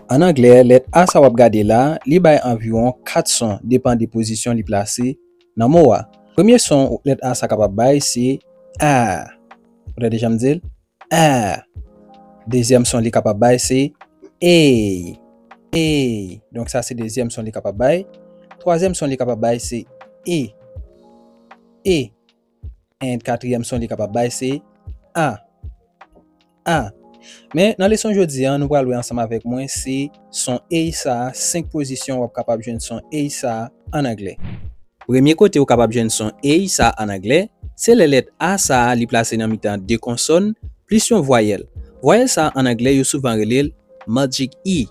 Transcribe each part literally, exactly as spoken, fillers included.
An anglè, lèt A sa w ap gade la, li bay anviwon kat son, depann de pozisyon li plase nan mo a. Premye son lèt A sa kapab bay se a. Ou tande jan m di l? A. Dezyèm son li kapab bay se e. E. Donk sa se dezyèm son li kapab bay. Twazyèm son li kapab bay se e. E. And katriyèm son li kapab bay se a. A. Men nan leson jodi a, nou pral wè ansanm avèk mwen se son e sa a, senk pozisyon w ap kapab jwenn son e sa a an anglè. Premye kote ou kapab jwenn son e sa a an anglè, se lè lèt A sa a li plase nan mitan de konsòn plis yon vwayèl. Vwayèl sa a an anglè yo souvan rele l magic E.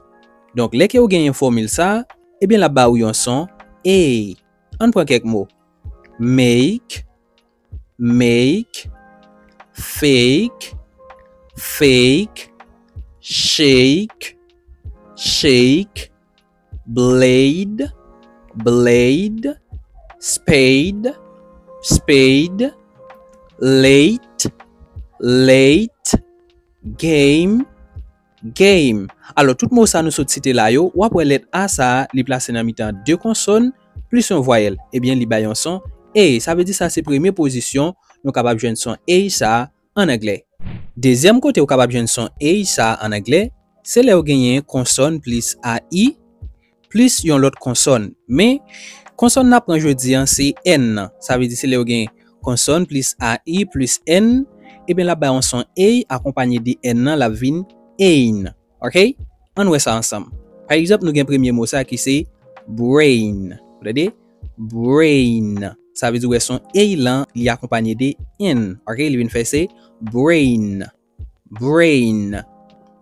Donk lè ke ou genyen fòmil sa a, ebyen l ap ba ou yon son e. Ann pran kèk mo. Make, make, fake, fake, shake, shake, blade, blade, spade, spade, late, late, game, game. Alò, tout mo sa nou sot site la yo, w ap wè lèt A sa a, li plase nan mitan de konsòn plis yon vwayèl. Ebyen, li bay yon son e. Sa vle di sa se premye pozisyon nou kapab jwenn son e sa a an anglè. Dezyèm kote ou kapab jwenn son e sa a an anglè, se lè ou genyen konsòn plis a i plis yon lòt konsòn. Men, konsòn n ap pran jodi a se n nan. Sa vle di se lè ou gen konsòn plis a i plis n, ebyen l ap bay yon son e akonpanye de n nan, l ap vin ein. Oke? Ann wè sa ansanm. Pa egzanp, nou gen premye mo sa ki se brain. Ou tande? Brain. Sa vle di w wè son e lan, li akonpanye de n. Oke? Li vin fè se brain. Brain.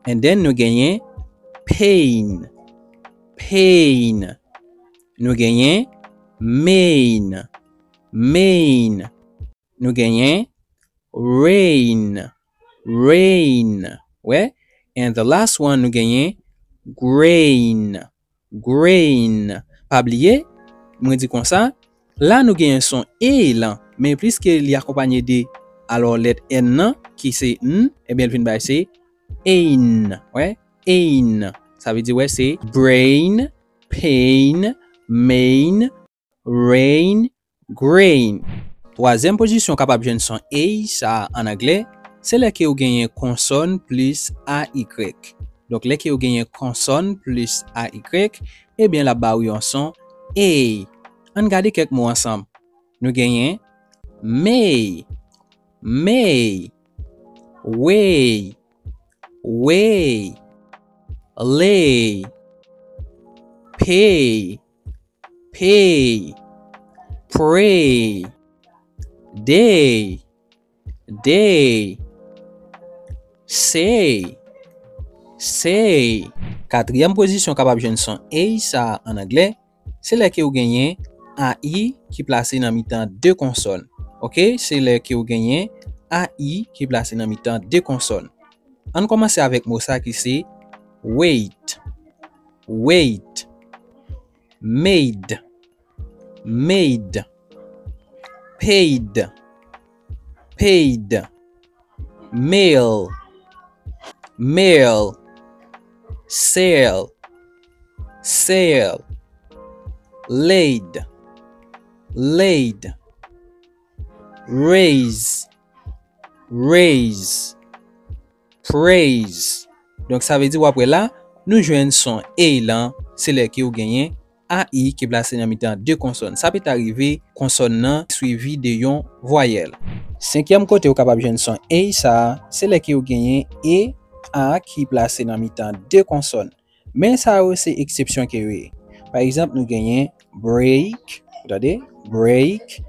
And then nou genyen pain. Pain. Nou genyen main. Main. Nou genyen rain. Rain. Wè? And the last one, nou genyen grain. Grain. Pa bliye, mwen di konsa, la nou genyen son e lan, men pliske li akonpanye de, alò, lèt n nan, ki se n, ebyen, l vin bay se ein. Wè? Ein. Sa vle di, wè, se brain, pain, main, rain, grain. Twazyèm pozisyon w kapab jwenn son e sa a an anglè, se lè ke w genyen konsòn plis a i. Donk, lè ke w genyen konsòn plis a i, ebyen, l ap ba w yon son e. Ann gade kèk mo ansanm. Nou genyen may, may, way, way, lay, pay, pay, pray, day, day, say, say. Katriyèm pozisyon w kapab jwenn son e sa a an anglè, se lè ke w genyen a i ki plase nan mitan de konsòn. Oke, se lè ke w genyen a i ki plase nan mitan de konsòn. Ann kòmanse avèk mo sa ki se wait, wait, made, made, paid, paid, mail, mail, sell, sell, laid, laid, raise, raise, praise. Donk, sa vle di, w ap wè la, nou jwenn son e lan, se lè ke w genyen a i ki plase nan mitan de konsòn. Sa peta rive konsòn nan swivi de yon vwayèl. Senkyèm kote w kapab jwenn son e sa a, se lè ke w genyen e a ki plase nan mitan de konsòn. Men sa yo se eksepsyon ke yo ye. Pa egzanp, nou genyen break, ou tande? Break,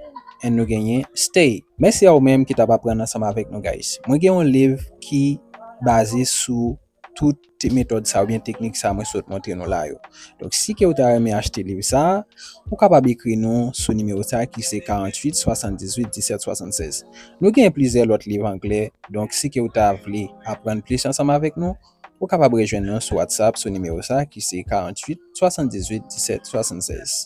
and nou genyen stay. Mèsi a ou menm ki t ap aprann ansanm avèk nou, guys. Mwen gen yon liv ki baze sou tout te-, metòd sa oubyen teknik sa mwen sot montre nou la yo. Donk, si ke w ta renmen achte liv sa, ou kapab ekri nou sou nimewo sa ki se karanntuit, swasanndizuit, disèt, swasannsèz. Nou gen plizyè lòt liv anglè, donk si ke w ta vle aprann plis ansanm avèk nou, ou kapab rejwenn nou sou WhatsApp sou nimewo sa ki se karanntuit, swasanndizuit, disèt, swasannsèz.